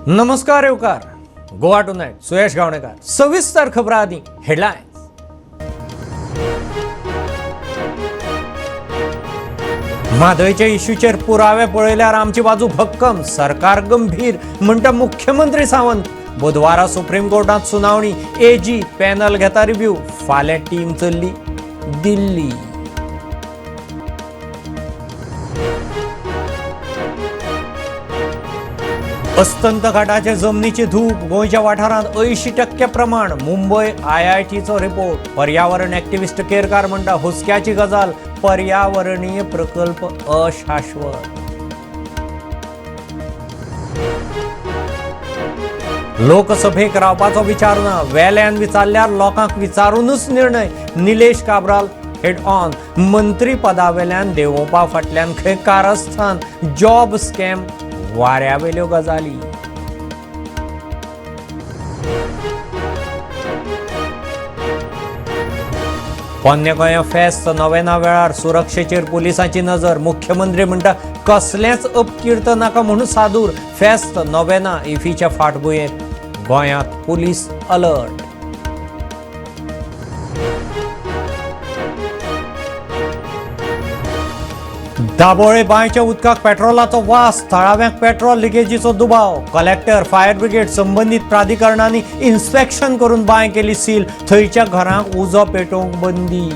नमस्कार येवकार Goa two night, सुयश गावणेकर. सविस्तर खबरां आदी हेडलायन्स. म्हादयच्या इश्यूचेर पुरावे पळयल्यार आमची बाजू भक्कम, सरकार गंभीर म्हणटा मुख्यमंत्री सावंत. बुधवारा सुप्रीम कोर्टात सुनावणी, एजी पॅनल घेता रिव्ह्यू. फाल्यां टीम चल्ली दिल्ली. अस्तंत घाटाचे जमनीची धूप गोंयच्या वाठारांत 80% प्रमाण, मुंबय आयआयटीचो रिपोर्ट. पर्यावरण एक्टिविस्ट केरकार म्हणटा, हुस्क्याची गजाल, पर्यावरणीय प्रकल्प अशाश्वत. लोकसभेक रावपाचो विचार ना, वेल्यान विचारल्यार लोकांक विचारूनच निर्णय, निलेश काब्राल हेड ऑन. मंत्रीपदावेल्यान देंवोवपा फाटल्यान खंय कारस्थान, जॉब स्कॅम वाऱ्यावेल्यो गजाली. पोन्ने गोंया फेस्त नोवेना वेळार सुरक्षेचेर पुलिसांची नजर. मुख्यमंत्री म्हणटा, कसलेंच अपकीर्त नाका म्हणून सादूर. फेस्त नोवेना इफीच्या फाटभुंयेर गोंयांत पुलीस अलर्ट. दाबोळे बांयच्या उदकाक पेट्रोलाचो वास, थळाव्यांक पेट्रोल लिकेजीचो दुबाव. कलेक्टर, फायर ब्रिगेड, संबंदीत प्राधिकरणांनी इन्स्पेक्शन करून बांय केली सील. थंयच्या घरांक उजो पेटोवंक बंदी.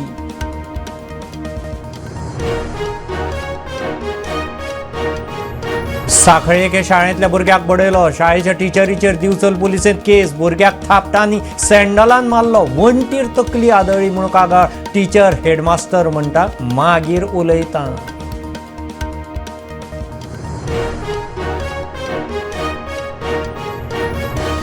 साखळे एके शाळेंतल्या भुरग्याक बडयलो. शाळेच्या टिचरीचेर दिवचल पुलिसेंत केस. भुरग्याक थापटांनी, सँडलान मारलो, वणटीर तकली आदळ्ळी म्हूण कागाळ. टिचर हेडमास्तर म्हणटा, मागीर उलयता.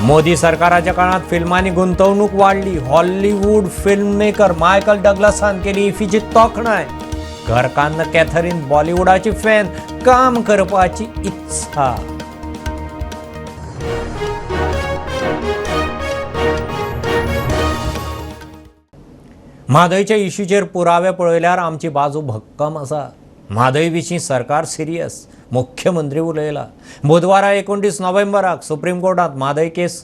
मोदी सरकाराच्या काळात फिल्मांनी गुंतवणूक वाडली. हॉलिवूड फिल्म मेकर मायकल डग्लसान केली इफीची तोखणाय. घरकान्न कॅथरीन बॉलिवूडाची फॅन, काम करपाची इत्सा. म्हादयच्या इश्यूचेर पुरावे पळयल्यार आमची बाजू भक्कम आसा. म्हादय विशीं सरकार सिरियस, मुख्यमंत्री उलयला. बुधवारा 29 नोव्हेंबराक सुप्रीम कोर्टात म्हादय केस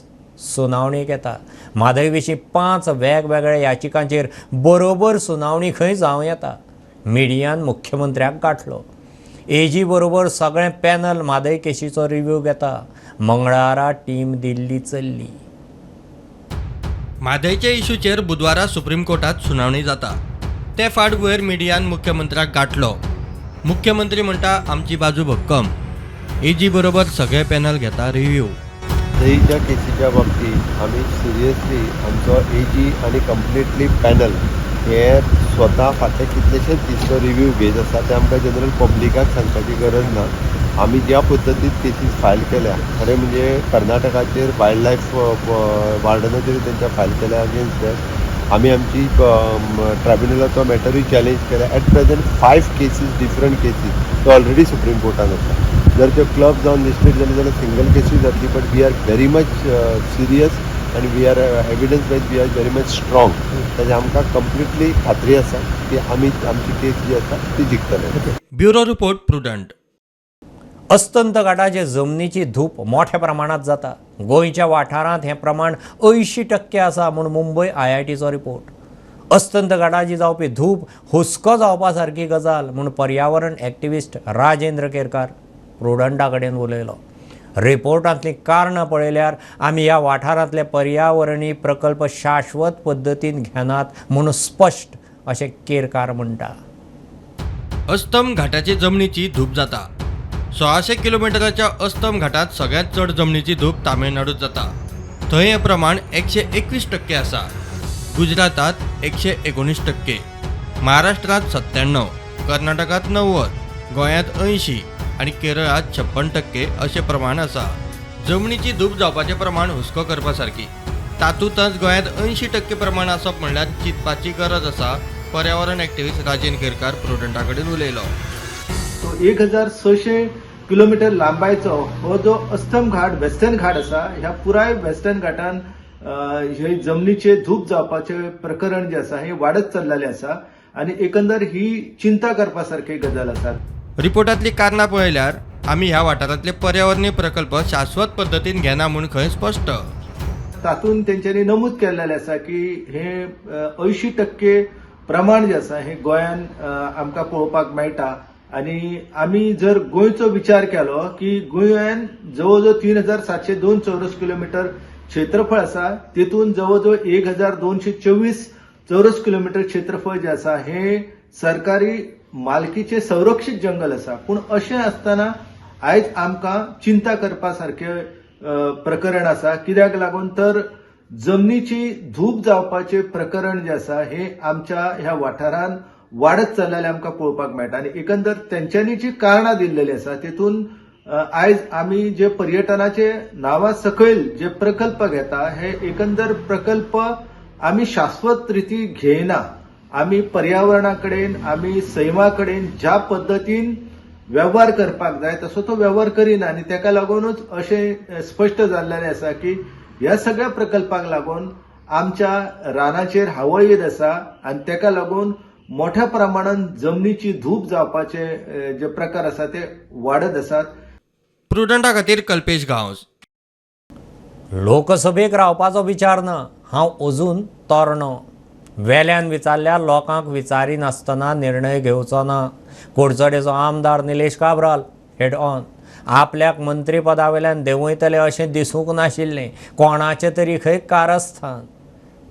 सुनावणेक येता. म्हादय विशीं 5 वेगवेगळ्या याचिकांचेर बरोबर सुनावणी खंय जावं येता. मिडियान मुख्यमंत्र्याक गांठलो. एजी बरोबर सगळें पॅनल म्हादय केशीचो रिव्ह्यू घेता. मंगळारा टीम दिल्ली चल्ली. म्हादयच्या इशूचेर बुधवारा सुप्रीम कोर्टात सुनावणी जाता. ते फाटभुंयेर मिडियान मुख्यमंत्र्याक गांठलो. मुख्यमंत्री म्हणटा, आमची बाजू भक्कम. एजी बरोबर सगळे पॅनल घेता रिव्ह्यू. म्हादयच्या केसीच्या बाबतींत आमी सिरियसली, आमचो एजी आनी कंप्लिटली पॅनल हे स्वता फाटले कितलेशेच दीस तो रिव्यू घेत आसा. ते आमकां जनरल पब्लिकाक सांगपाची गरज ना. आमी ज्या पद्दतीन केसीस फायल केल्या, खरें म्हणजे कर्नाटकाचेर वायल्ड लायफ वार्डनाचेर तेंच्या फायल केल्या, अगेन्स्ट that आमी आमची ट्रायब्युनलाचो मॅटरूय चॅलेंज केल्या. At present 5 cases, different cases त्यो ऑलरेडी सुप्रीम कोर्टान आसा. जर त्यो क्लब जावन लिस्टेड जाले जाल्यार सिंगल केसूय जातली, but we are very much serious आनी we are evidence wise we are very much strong. ताजे आमकां कंप्लिटली खात्री आसा की आमी आमची केस जी आसा ती जिखतले. Bureau report, Prudent. अस्तंत घाटाचे जमनीची धूप मोठ्या प्रमाणात जाता. गोंयच्या वाठारांत हें प्रमाण 80% आसा म्हूण मुंबय आयआयटीचो रिपोर्ट. अस्तंत घाटाची जावपी धूप हुस्को जावपा सारकी गजाल म्हूण पर्यावरण एक्टिविस्ट राजेंद्र केरकार प्रुडंटा कडेन उलयलो. रिपोर्टांतलीं कारणां पळयल्यार आमी ह्या वाठारांतले पर्यावरणीय प्रकल्प शाश्वत पद्दतीन घेनात म्हूण स्पश्ट, अशें केरकार म्हणटा. अस्तम घाटाची जमनीची धूप जाता. 1600 किलोमिटराच्या अस्तम घाटात सगळ्यात चड जमनीची धूप तामिळनाडूत जाता. थंय हें प्रमाण 121% आसा. गुजरातात 119%, महाराष्ट्रात 97, कर्नाटकात 90, गोंयांत 80 आनी केरळात 56% अशें प्रमाण आसा. जमनीची धूप जावपाचें प्रमाण हुस्को करपा सारकी. तातूंतच गोंयांत 80% प्रमाण आसप म्हणल्यार चिंतपाची गरज आसा. पर्यावरण एक्टिविस्ट राजेंद्र केरकार प्रुडंटा कडेन उलयलो. सो 1600 किलोमिटर लांबायचो हो जो अस्तम घाट, वेस्टर्न घाट आसा, ह्या पुराय वेस्टर्न घाटान हे जमनीचे धूप जावपाचे प्रकरण जे आसा हे वाडत चल्लेले आसा आनी एकंदर ही चिंता करपा सारकी गजाल आसा. रिपोर्टांतली कारणां पळयल्यार आमी ह्या वाठारांतले पर्यावरणीय प्रकल्प शाश्वत पद्दतीन घेना म्हूण खंय स्पश्ट. तातूंत तेंच्यांनी नमूद केल्लेलें आसा की हे 80% प्रमाण जें आसा हें गोंयान आमकां पळोवपाक मेळटा. आनी आमी जर गोंयचो विचार केलो की गोंयान जवळ जवळ 3702 चौरस किलोमिटर क्षेत्रफळ आसा, तितून जवळ जवळ 1224 चौरस किलोमिटर क्षेत्रफळ जें आसा हें सरकारी मालकीचें संरक्षीत जंगल आसा. पूण अशें आसतना आयज आमकां चिंता करपा सारकें प्रकरण आसा. कित्याक लागून तर जमनीची धूप जावपाचें प्रकरण जें आसा हें आमच्या ह्या वाठारांत वाडत चल्लेलें आमकां पळोवपाक मेळटा. आनी एकंदर तेंच्यांनी जी कारणां दिल्लेली आसा तेतून आयज आमी जे पर्यटनाचे नांवा सकयल जे प्रकल्प घेता हे एकंदर प्रकल्प आमी शाश्वत रिती घेयना. आमी पर्यावरणा कडेन, आमी सैमा कडेन ज्या पद्दतीन वेव्हार करपाक जाय तसो तो वेव्हार करिना. आनी ताका लागूनच अशें स्पश्ट जाल्लें आसा की ह्या सगळ्या प्रकल्पाक लागून आमच्या रानाचेर हावळ येत आसा आनी ताका लागून मोठ्या प्रमाणान जमनीची धूप जावपाचे जे प्रकार आसा ते वाडत आसात. प्रुडंटा खातीर कल्पेश गांवस. लोकसभेक रावपाचो विचार ना, हांव अजून तरणो. वेल्यान विचारल्यार लोकांक विचारिनासतना निर्णय घेवचो ना. कुडचडेचो आमदार निलेश काब्राल हेड ऑन. आपल्याक मंत्रीपदा वयल्यान देंवयतले अशें दिसूंक नाशिल्लें, कोणाचें तरी खंय कारस्थान.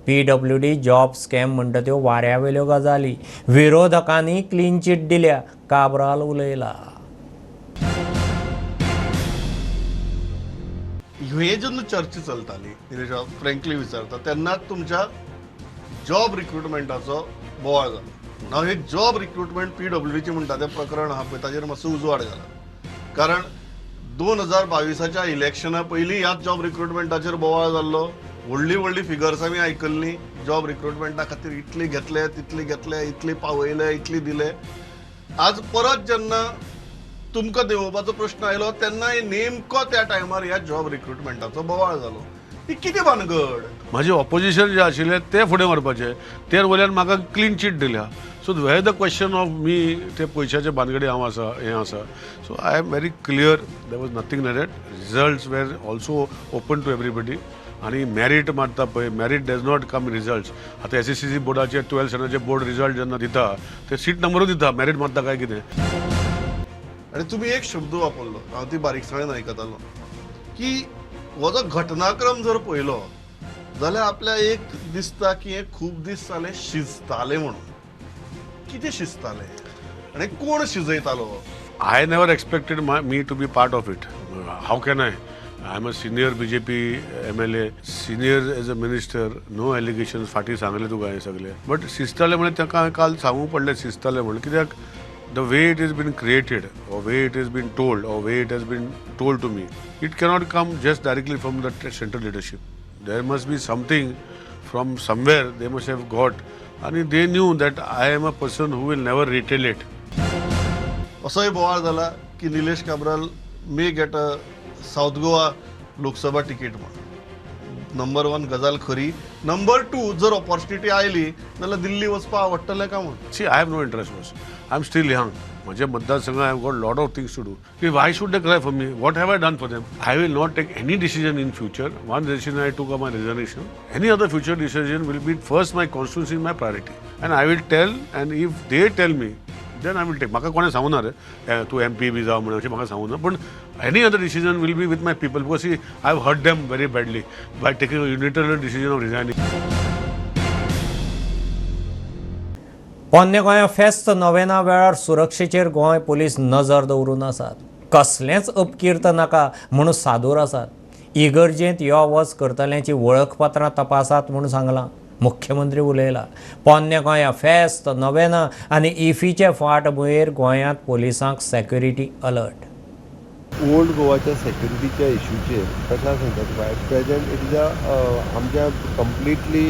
पीडब्ल्यूडी जॉब स्कॅम म्हणटा त्यो वाऱ्यावेल्यो गजाली, विरोधकांनी क्लीन चीट दिल्या, काब्राल उलयला. हे जेन्ना चर्चा चलताली निलेश, फ्रेंकली विचारता, तेन्नाच तुमच्या जॉब रिक्रुटमेंटाचो बोवाळ जालो. हांव हे जॉब रिक्रुटमेंट पीडब्ल्यूडीची म्हणटा तें प्रकरण आहा पळय, ताजेर मातसो उजवाड घाला. कारण 2022च्या इलेक्शना पयलीं ह्याच जॉब रिक्रुटमेंटाचेर बोवाळ जाल्लो. व्हडली व्हडली फिगर्स आमी आयकल्ली, जॉब रिक्रुटमेंटा खातीर इतली घेतले, तितली घेतले, इतली पावयले, इतली दिले. आज परत जेन्ना तुमकां देंवोवपाचो प्रश्न आयलो तेन्ना नेमको त्या टायमार ह्या जॉब रिक्रुटमेंटाचो बोवाळ जालो. ती कितें भानगड? म्हाजे ऑपोजिशन जे आशिल्ले ते फुडें व्हरपाचे, ते वयल्यान म्हाका क्लीन चीट दिल्या. So where the question of me ते पयशाचे भानगडी हांव आसा हें आसा. So I am very clear, there was nothing like that. Results were also open to everybody. आनी मॅरीट मारता पळय, merit does not come results. आतां एसएससी बोर्डाचे 12 स्टँडर्डाचे बोर्ड रिजल्ट जेन्ना दिता ते सीट नंबरूच दिता, मॅरीट मारता काय कितें? आनी तुमी एक शब्द वापरलो, हांव ती बारीकसाणेन आयकतालो, की हो जो घटनाक्रम जर पळयलो जाल्यार आपल्याक एक दिसता की हें खूब दीस जाले शिजतालें म्हणून. कितें शिजतालें आनी कोण शिजयतालो? I never expected me to be part of it. How can I? I am a senior BJP MLA, senior as a minister, no allegations. फाटीं सांगलें तुका हें सगळें. बट शिजतालें म्हणल्यार ताका हांवें काल सांगूंक पडलें शिजतालें म्हणून, कित्याक the way it is been created or way it is been told or way it has been told to me, it cannot come just directly from the central leadership. There must be something from somewhere they must have got. आनी they knew that I am a person who will never retaliate. असोय बोवाळ जाला की Nilesh Cabral may get a South Goa Lok Sabha ticket म्हणून. Number one गजाल खरी, number two जर opportunity आयली जाल्यार दिल्ली वचपाक आवडटलें काय म्हूण? See, I have no interest, boss. I'm still young. म्हज्या मतदारसंघात I have got lot of things to do. Why should they cry for me? What have I done for them? I will not take any decision in future. One decision I took on my resignation. Any other future decision will be first my constituency is my priority. And I will tell, and if they tell me, then I will take. म्हाका कोणें सांगूना रे, तूं MP बी जाव म्हणून अशें म्हाका सांगूना. पूण any other decision will be with my people, because see, I have hurt them very badly by taking a unilateral decision of resigning. पोन्ने गोंया फेस्त नोवेना वेळार सुरक्षेचेर गोंय पुलीस नजर दवरून आसात. कसलेंच अपकीर्त नाका म्हणून सादूर आसात. इगर्जेंत यो वच करतल्यांची वळखपत्रां तपासात म्हूण सांगलां, मुख्यमंत्री उलयला. पोन्ने गोंया फेस्त नोवेना आनी इफीचे फाटभुंयेर गोंयांत पुलिसांक सेक्युरिटी अलर्ट. ओल्ड गोवाच्या सेक्युरिटीच्या इश्यूचेर कशें सांगता तुका, at present it is a आमच्या कंप्लिटली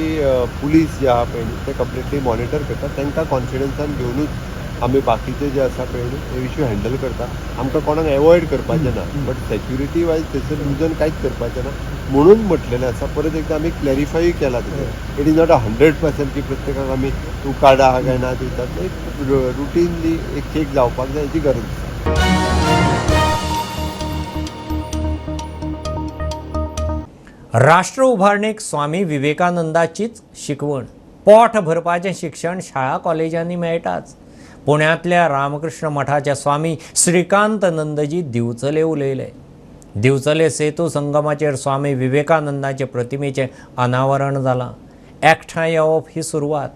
पुलीस जे आहा पळय न्ही, ते कंप्लिटली मॉनिटर करता. तांकां कॉन्फिडन्सान घेवनूच आमी बाकीचे जे आसा पळय न्ही, हे इश्यू हँडल करता. आमकां कोणाक एवॉयड करपाचें ना, बट सेक्युरिटी वायज थंयसर लुजन कांयच करपाचें ना म्हणून म्हटलेलें आसा. परत एकदां आमी क्लॅरिफायूय केला तेजेर. It is not a 100% की प्रत्येकाक आमी तूं कार्ड आहा काय ना दितात. एक रुटीनली एक चेक जावपाक जाय हेची गरज आसा. राष्ट्र उभारणेक स्वामी विवेकानंदाचीच शिकवण. पोट भरपाचें शिक्षण शाळा कॉलेजांनी मेळटाच. पुण्यांतल्या रामकृष्ण मठाचे स्वामी श्रीकांत नंदजी दिवचले उलयले. दिवचले सेतू संगमाचेर स्वामी विवेकानंदाचे प्रतिमेचें अनावरण जालां. एकठांय येवप ही सुरवात,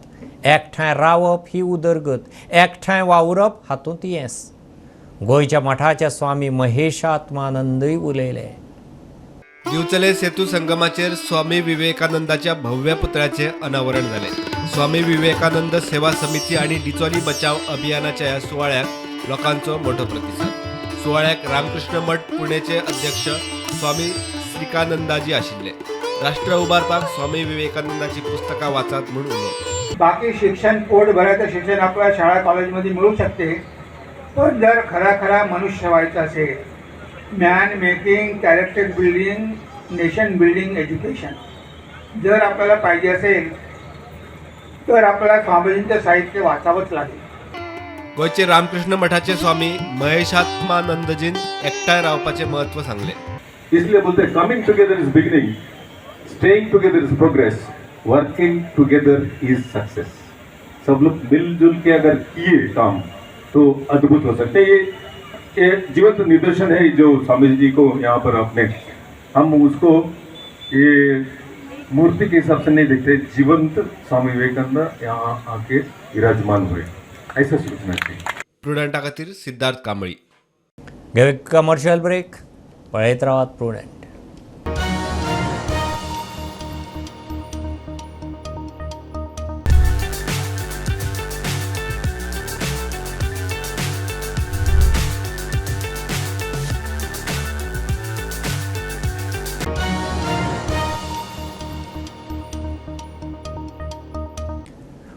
एकठांय रावप ही उदरगत, एकठांय वावुरप हातूंत येस. गोंयच्या मठाचे स्वामी महेशात्मानंदय उलयले. दिवचले सेतू संगमाचेर स्वामी विवेकानंदाच्या भव्य पुतळ्याचे अनावरण जाले. स्वामी विवेकानंद सेवा समिती आणि डिचोली बचाव अभियानाच्या ह्या सुवाळ्याक लोकांचो मोठो प्रतिसाद. सुवाळ्याक रामकृष्ण मठ पुणेचे अध्यक्ष स्वामी श्रीकानंदाजी आशिल्ले. राष्ट्र उबारपाक स्वामी विवेकानंदाची पुस्तकां वाचात म्हूण उलोवप. बाकी शिक्षण पोट भरायचं शिक्षण आपल्या शाळा कॉलेजमध्ये मिळू शकते, पण जर खरा खरा मनुष्य व्हायचा असेल, man making, character building, nation building education जर आपल्याला पाहिजे असेल तर आपल्याला स्वामीजींचं साहित्य वाचावंच लागेल. गोंयचे रामकृष्ण मठाचे स्वामी महेशात्मानंदजीन एकठांय रावपाचें म्हत्व सांगलें. इसलिए बोलते हैं, coming together is beginning, staying together is progress, working together is success. सब लोग मिलजुल के अगर किए काम तो अद्भुत हो सकते हैं. ये जीवंत निदर्शन है जो स्वामी जी को यहाँ पर अपने हम उसको ये मूर्ति के हिसाब से नहीं देखते, जीवंत स्वामी विवेकानंद यहाँ आके विराजमान हुए, ऐसा सोचना चाहिए. प्रुडंटा खातीर सिद्धार्थ कांबळी. घेवया कमर्शियल ब्रेक. पळयत रावात प्रुडंट.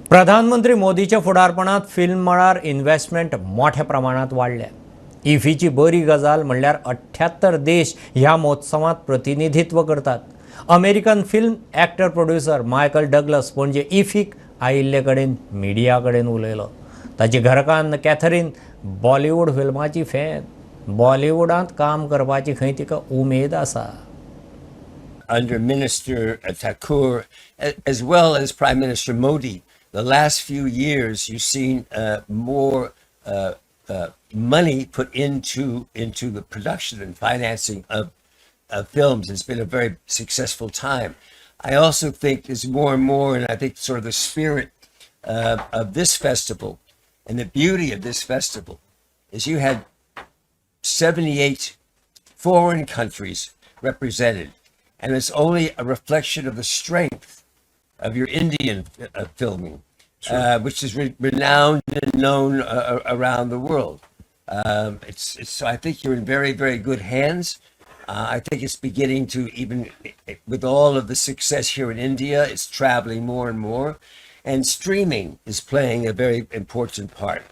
प्रधानमंत्री मोदीच्या फुडारपणात फिल्म मळार इन्व्हेस्टमेंट मोठ्या प्रमाणात वाडल्या. इफीची बरी गजाल म्हणल्यार 78 देश ह्या महोत्सवांत प्रतिनिधित्व करतात. American film actor producer Michael Douglas Panaji इफीक आयिल्ले कडेन मिडिया कडेन उलयलो. ताची घरकान्न कॅथरीन बॉलिवूड फिल्माची फॅन. बॉलिवूडांत काम करपाची खंय तिका उमेद आसा. Under Minister Thakur, as well as Prime Minister Modi, the last few years you've seen more money put into the production and financing of films. It's been a very successful time. I also think there's more and more, and I think sort of the spirit of this festival and the beauty of this festival is you had 78 foreign countries represented. And it's only a reflection of the strength of your Indian filming, which is renowned and known around the world. I think you're in very, very good hands. I think it's beginning to, even with all of the success here in India, it's traveling more and more, and streaming is playing a very important part.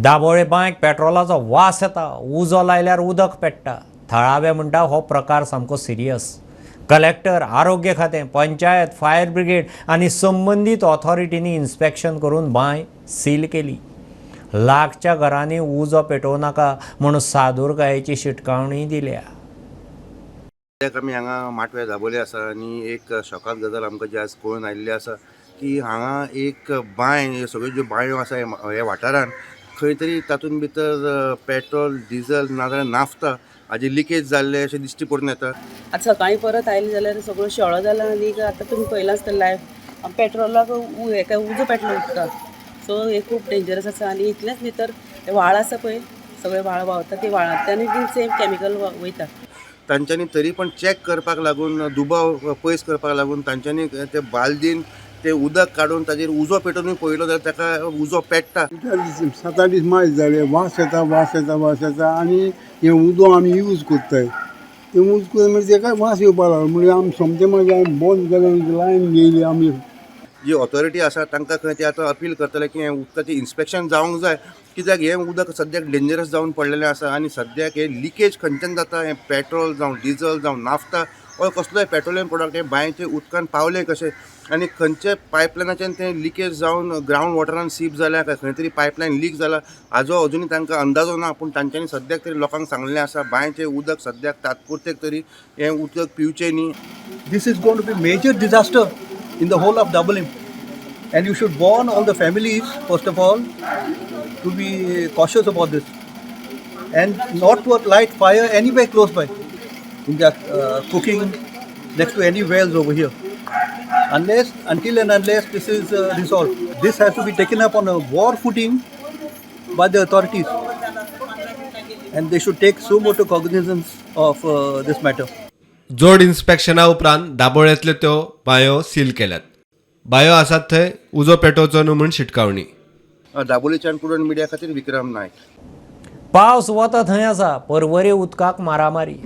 Dabolim बांयक पेट्रोलाचो वास येता, उजो लायल्यार उदक पेट्टा. थळावे म्हणटा हो प्रकार सामको सिरियस. कलेक्टर, आरोग्य खातें, पंचायत, फायर ब्रिगेड आनी संबंदीत ऑथॉरिटींनी इन्स्पेक्शन करून बांय सील केली. लागच्या घरांनी उजो पेटोवं नाका म्हूण सादूरकायेची शिटकावणी दिल्या. कित्याक आमी हांगा माटव्या दाबोले आसा आनी एक शॉकाक गजाल आमकां जी आज कळून आयिल्ली आसा की हांगा एक बांय, सगळ्यो ज्यो बांयो आसा ह्या वाठारान खंय तरी तातूंत भितर पेट्रोल, डिजल नाजाल्यार नाफ्ता हाजी लिकेज जाल्लें अशें दिश्टी पडून येता. आतां सकाळीं परत आयलें जाल्यार सगळो शेळो जाला आनी आतां तुमी पळयलां आसतलें लायव पेट्रोलाक हेका उजो पेटलो उदकाक. सो हें खूब डेंजरस आसा आनी इतलेंच न्ही तर व्हाळ आसा पळय, सगळे व्हाळ व्हांवता ती व्हाळांतल्यानूय बीन सेम कॅमिकल वयता. तांच्यांनी तरी पण चॅक करपाक लागून, दुबाव पयस करपाक लागून तांच्यांनी ते बालदीन ते उदक काडून ताजेर उजो पेटोवनूय पळयलो जाल्यार ताका उजो पेट्टा. 7-8 दीस मायज जाले, वास येता, वास येता, वास येता आनी हें उदक आमी यूज करताय, तें यूज करून मागीर तेका वास येवपाक लागलो. म्हणजे आमी सोमतें मागीर आमी बंद केलें, लायन घेयली आमी. जी ऑथॉरिटी आसा तांकां खंय ते आतां अपील करतले की हें उदकाचें इन्स्पेक्शन जावंक जाय, कित्याक हें उदक सद्याक डेंजरस जावन पडलेलें आसा आनी सद्याक हें लिकेज खंयच्यान जाता, हें पेट्रोल जावं डिजल जावं नाफ्ता ऑर कसलोय पेट्रोलियम प्रोडक्ट हे बांयचे उदकान पावले कशें आनी खंयचे पायपलायनाच्यान तें लिकेज जावन ग्रावंड वॉटरान सीप जाल्या काय खंय तरी पायपलायन लीक जाला हाजो अजुनूय तांकां अंदाजो ना. पूण तांच्यांनी सद्याक तरी लोकांक सांगलें आसा बांयचें उदक सद्याक तात्पुरतें तरी हें उदक पिवचें न्ही. This is going to be major disaster in the whole of Dabolim, and you should warn all the families first of all to be cautious about this and not to light fire anywhere close by in their cooking next to any wells over here until and unless this is resolved. This has to be taken up on a war footing by the authorities, and they should take suo motu cognizance of this matter. जोड इन्स्पेक्शना उपरांत दाबोळेंतल्यो त्यो बांयो seal केल्यात. बांयो आसात थंय उजो पेटोवचो न्हू म्हूण शिटकावणी. दाबोलीच्यान कुडण मिडिया खातीर विक्रम नायक. पावस वता थंय आसा, परवरी उदकाक मारामारी.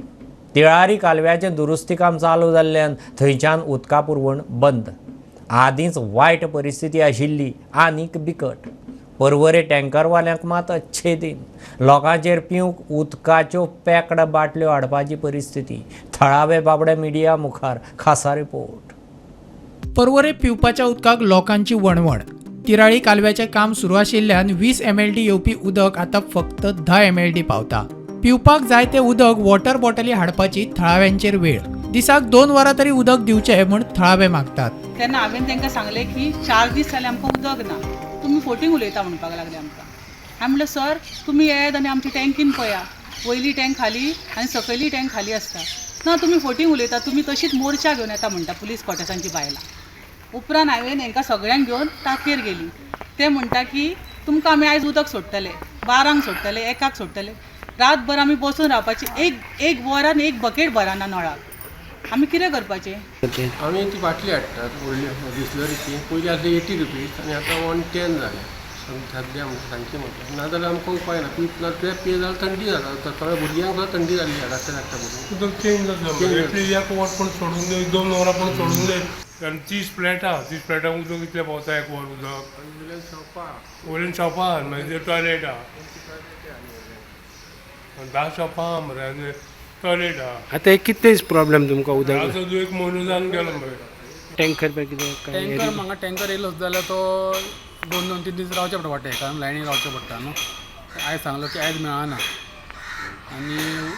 तिळारी कालव्याचें दुरुस्ती काम चालू जाल्ल्यान थंयच्यान उदका पुरवण बंद. आदींच वायट परिस्थिती आशिल्ली आनीक बिकट. परवरे टँकरवाल्यांक मात अच्छे दिन. लोकांचेर पिवंक उदकाच्यो पॅक्ड बाटल्यो हाडपाची परिस्थिती. थळावे बाबडे मिडिया मुखार. खासा रिपोर्ट. परवरे पिवपाच्या उदकाक लोकांची वणवण. तिराळी कालव्याचें काम सुरू आशिल्ल्यान 20 MLD येवपी उदक आतां फक्त 10 MLD पावता. पिवपाक जाय तें उदक वॉटर बॉटली हाडपाची थळाव्यांचेर वेळ. दिसाक 2 वरां तरी उदक दिवचें म्हूण थळावे मागतात. तेन्ना हांवें तांकां सांगलें की 4 दीस जाले आमकां उदक ना, तुमी फोटींग उलयता म्हणपाक लागले आमकां. हांवें म्हणलें सर तुमी येयात आनी आमची टँकीन पळया, वयली टँक खाली आनी सकयली टँक खाली आसता. ना तुमी फोटींग उलयता, तुमी तशीच मोर्चा घेवन येता म्हणटा पुलीस क्वॉर्टर्सांची बायलां. उपरांत हांवें हांकां सगळ्यांक घेवन टाकयेर गेली. ते म्हणटा की तुमकां आमी आयज उदक सोडटले, 12 सोडटले, 1 सोडटले. रातभर आमी बसून रावपाची, एक वरान एक बकेट भरना नळाक, आमी कितें करपाचें? आमी ती बाटली हाडटात व्हडली बिसलरीची. पयलीं आसली 80 रुपीज आनी आतां 110 जाल्या सद्या सांगचें म्हटल्यार. नाजाल्यार आमकां उपाय ना. ना ते पिये जाल्यार थंडी जाता, थोड्या भुरग्यांक सुद्दां थंडी जाल्ली आसा धाकट्या धाकट्या भुरग्यांक. उदक चेंज जातलें, एटलीस्ट एक वर पूण सोडून दी, 2 वरां पूण सोडून दी. कारण 30 फ्लॅटां, 30 फ्लॅटांक उदक इतलें पावता एक वर उदक. वयल्यान शॉपां, मागीर टॉयलेट आहा, 10 शॉपां मरे, टॉयलेट आहा. आतां कितले प्रॉब्लेम तुमकां उदक? आतां एक म्हयनो जावन गेलो मरे. टँकर कितें? टँकर म्हाका टँकर येयलो जाल्यार तो 2-2 3 दीस रावचें पडटा वाटेक, कारण लायनीन रावचें पडटा न्हू. आयज सांगलो की आयज मेळना आनी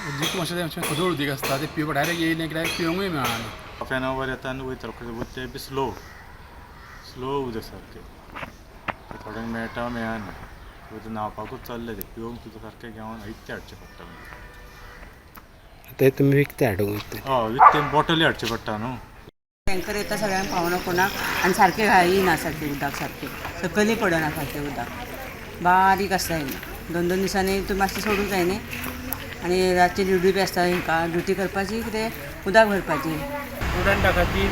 उदीक मातशें मातशें खदूळ उदीक आसता, तें पिवपाक डायरेक्ट येयलें कित्याक पिवंकूय मेळना. हाफ एन our येता आनी वयता, ते बी स्लो स्लो उदक सारकें, थोड्यांक मेळटा मेळना. न्हांवपाकूच चल्लें तें, पिवंक सुद्दां सारकें घेवन विकतें हाडचें पडटा. तें तुमी विकतें हाडूंक? हय, विकतें बॉटली हाडचें पडटा न्हू. टँकर येता सगळ्यांक पावना कोणाक आनी सारकें घायना सारकें उदक, सारकें सकयलय पडना सारकें उदक, बारीक आसता. 2-2 दिसांनी तुमी मातशें सोडूंक जाय न्ही. आनी रातची ड्युटी बी आसता हेंकां, ड्युटी करपाची कितें उदक भरपाची. स्टुडंटा खातीर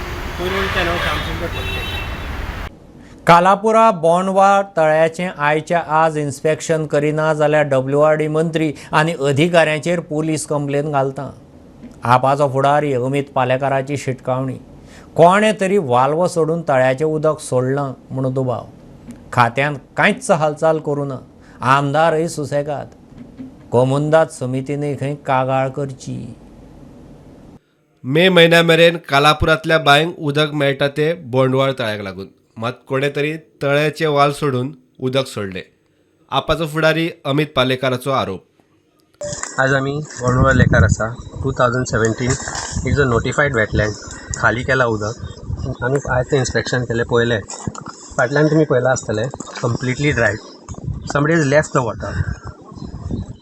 कालापुरा बोंडवा तळ्याचें आयच्या आज इन्स्पेक्शन करिना जाल्यार WRD मंत्री आनी अधिकाऱ्यांचेर पुलीस कंप्लेन घालता. आपाचो फुडारी अमित पालेकाराची शिटकावणी. कोणें तरी वाल्व सोडून तळ्याचें उदक सोडलां म्हूण दुबाव. खात्यान कांयच हालचाल करूं ना. आमदारय सुसेगाद. कोमुंदाद समितीनय खंय कागाळ करची. मे म्हयन्या मेरेन कालापुरांतल्या बांयंक उदक मेळटा ते बोंडवाळ तळ्याक लागून. मात कोणें तरी तळ्याचे वाल सोडून उदक सोडलें. आपाचो फुडारी अमित पालेकाराचो आरोप. आज आमी बोंडवाळ लेकार आसा. 2017 it's a notified wetland. खाली केला उदक. आमी आयज तें इन्स्पेक्शन केलें पळयलें. फाटल्यान तुमी पळयलां आसतलें completely dried. Somebody is left the water.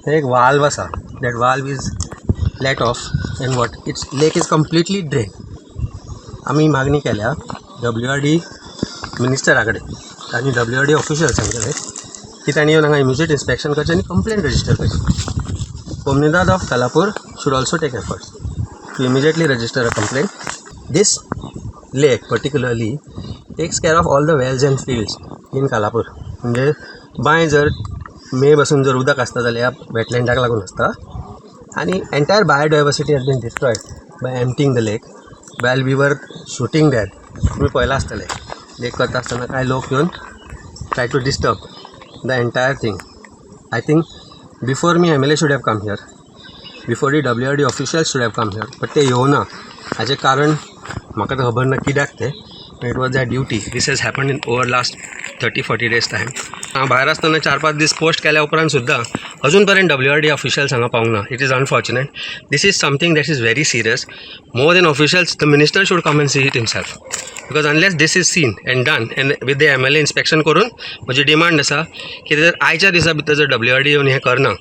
थंय एक वाल्व आसा, that valve is let off and what it's lake is completely drain. आमी मागणी केल्या WRD मिनिस्टरा कडेन आनी WRD ऑफिशल्सां कडेन की तांणी येवन हांगा इमिजिएट इन्स्पेक्शन करचें आनी कंप्लेन रजिस्टर करची. Comunidade of Kalapur should also take efforts to immediately register a complaint. This lake particularly takes care of all the wells and fields in Kalapur. म्हणजे बांय जर मे बसून जर उदक आसता जाल्यार ह्या वेटलँडाक लागून आसता. आनी entire biodiversity has been destroyed by emptying the lake. While we were shooting that, तुमी पळयलां आसतलें लेक करता आसतना कांय लोक येवन try to disturb the entire thing. I think before me MLA should have come here, before the WRD officials should have come here, but ते येवना. हाचें कारण म्हाका तर खबर ना कित्याक तें. It was their duty. This has happen in over last 30-40 days time. हांव भायर आसतना 4-5 दीस पोस्ट केल्या उपरांत सुद्दां अजून पर्यंत WRD officials हांगा पावूंक ना. It is unfortunate. This is something that is very serious. More than officials, the minister should come and see it himself, because unless this is seen and done and with the MLA inspection करून म्हजी demand आसा की जर आयच्या दिसा भितर जर WRD येवन हें करना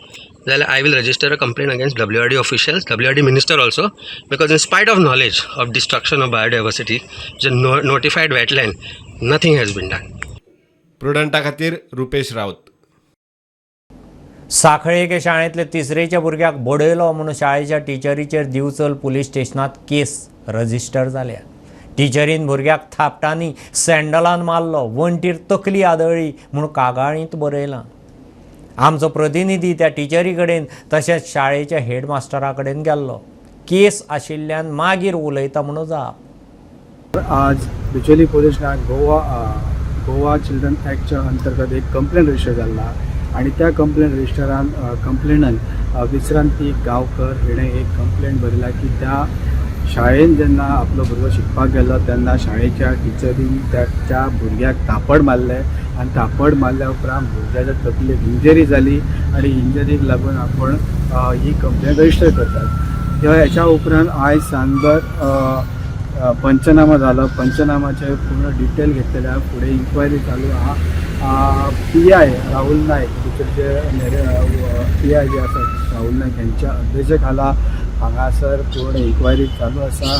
जाल्यार I will register a complaint against WRD officials, WRD minister also, because in spite of knowledge of destruction of biodiversity, J notified wetland, nothing has been done. प्रुडंटा खातीर रुपेश राऊत. सांखळे एके शाळेंतले तिसरेच्या भुरग्याक बडयलो म्हणून शाळेच्या टिचरीचेर दिवचल पुलीस स्टेशनांत केस रजिस्टर जाल्या. टिचरीन भुरग्याक थापटांनी सँडलान मारलो, वण्टीर तकली आदळ्ळी म्हूण कागाळींत बरयलां. आमचो प्रतिनिधी त्या टिचरी कडेन तशेंच शाळेच्या हेडमास्टरा कडेन गेल्लो. केस आशिल्ल्यान मागीर उलयता म्हणून जाप. आज बिचोली पोलीस ठाण्यात गोवा चिल्ड्रन ॲक्टच्या अंतर्गत एक कंप्लेंट रजिस्टर जाल्ला आणि त्या कंप्लेंट रजिस्टरान कंप्लेनन विश्रांती गांवकर हिणें एक कंप्लेंट बरयला की त्या शाळेन जेन्ना आपलो भुरगो शिकपाक गेलो तेन्ना शाळेच्या टिचरीन त्या भुरग्याक थापड मारलें आनी थापड मारल्या उपरांत भुरग्याच्या तकलेक इंजरी जाली आनी इंजरीक लागून आपण ही कंप्लेंट रजिस्टर करतात. ह्याच्या उपरांत आयज सांजभर पंचनामा जालो. पंचनामाचे पूर्ण डिटेल घेतलेले फुडें इन्क्वायरी चालू आहा. PI Rahul Naik, बिचोलीचे PI जे आसा राहुल नायक हेंच्या अध्यक्षखाला हांगासर पूर्ण इन्क्वायरी चालू आसा.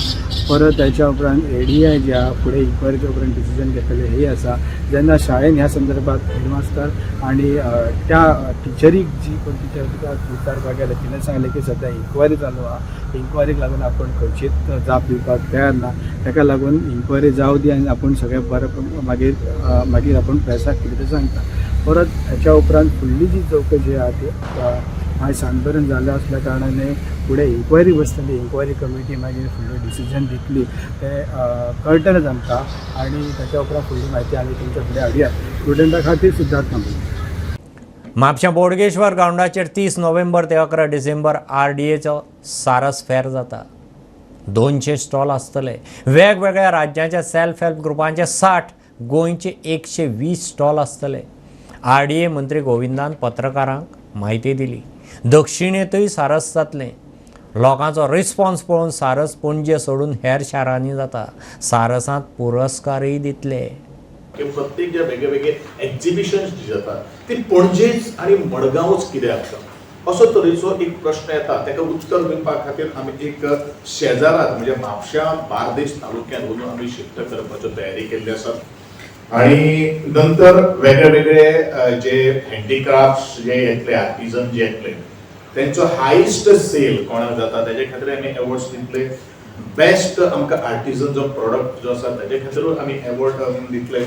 परत त्याच्या उपरांत ADI जे आहा फुडें इन्क्वायरीच्या उपरांत डिसिजन घेतलेले हे आसा. जेन्ना शाळेन ह्या संदर्भात हेडमास्टर आनी त्या टिचरीक जी कोण टिचर तिका विचारपाक गेले तिणें सांगलें की सद्या इन्क्वायरी चालू आहा, इन्क्वायरीक लागून आपण खंयचीच जाप दिवपाक तयार ना, ताका लागून इन्क्वायरी जावं दी आनी आपूण सगळें बरें मागीर मागीर आपूण प्रेसाक कितें तें सांगता. परत हेच्या उपरांत फुडली जी चवकशी आहा ती आयज सांजपर्यंत जाल्ले आसल्या कारणान फुडें इन्क्वायरी बसतली, इन्क्वायरी कमिटी मागीर फुडलें डिसिजन दितली तें कळटलेंच आमकां आनी ताच्या उपरांत फुडली म्हायती आमी तुमच्या फुडें हाडया. स्टुडंटा खातीर सिद्धार्थ कांबळी. म्हापशा बोडगेश्वर ग्रावंडाचेर 30 नोव्हेंबर ते 11 डिसेंबर RDAचो सारस फेर जाता. 200 स्टॉल आसतले. वेगवेगळ्या राज्यांच्या सेल्फ हेल्प ग्रुपांचे 60, गोंयचे 120 स्टॉल आसतले. RDA मंत्री गोविंदान पत्रकारांक म्हायती दिली. दक्षिणेंतूय सारस जातलें. लोकांचो रिस्पॉन्स पळोवन सारस पणजे सोडून हेर शारांनी जाता. सारसांत पुरस्कारय दितले. प्रत्येक जे वेगळे वेगळे एक्झिबिशन्स जी जातात ती पणजेच आनी मडगांवच कित्याक आसता असो तरेचो एक प्रश्न येता. ताका उत्तर दिवपा खातीर आमी एक शेजारात म्हणजे म्हापश्या बार्देश तालुक्यांत वचून आमी शिफ्ट करपाच्यो तयारी केल्ली आसा. आणि नंतर वेगळे वेगळे जे हँडीक्राफ्ट्स जे येतले, आर्टिजन जे येतले तेंचो हायस्ट सेल कोणाक जाता तेजे खातीर आमी एवॉर्ड्स दितले. बेस्ट आमकां आर्टिजन जो प्रोडक्ट जो आसा तेजे खातीरूय आमी एवॉर्ड दितले.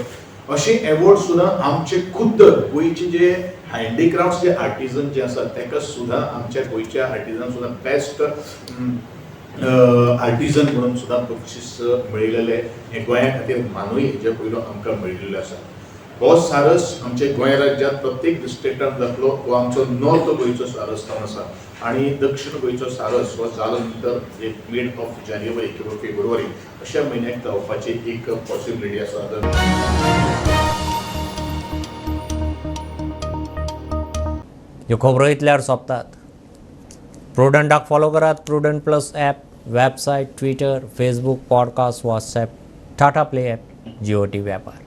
अशे एवॉर्ड सुद्दां आमचे खुद्द गोंयचे जे हँडीक्राफ्ट्स जे आर्टिजन जे आसा तेका सुद्दां आमच्या गोंयच्या आर्टिजन सुद्दां बेस्ट आर्टिजन म्हणून सुद्दां बक्षीस मेळिल्लें हें गोंया खातीर मानूय हेजे पयलो आमकां मेळिल्लो आसा. हो सारस आमच्या गोंय राज्यांत प्रत्येक डिस्ट्रिक्टान जातलो. हो आमचो नॉर्थ गोंयचो सारस जावन आसा आनी दक्षिण गोंयचो सारस हो जालो नंतर एक मिड ऑफ जानेवारी किंवा फेब्रुवारी अशा म्हयन्याक जावपाची एक पॉसिबिलिटी आसा. ह्यो खबरो इतल्यार सोंपतात. प्रुडंटाक फॉलो करात. Prudent plus app, website, Twitter, Facebook, podcast, WhatsApp, Tata Play app, Jio TV ॲपार.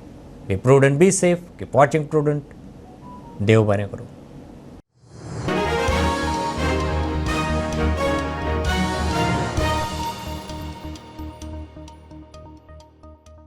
Be prudent, be safe, keep watching Prudent. देव बरें करूं.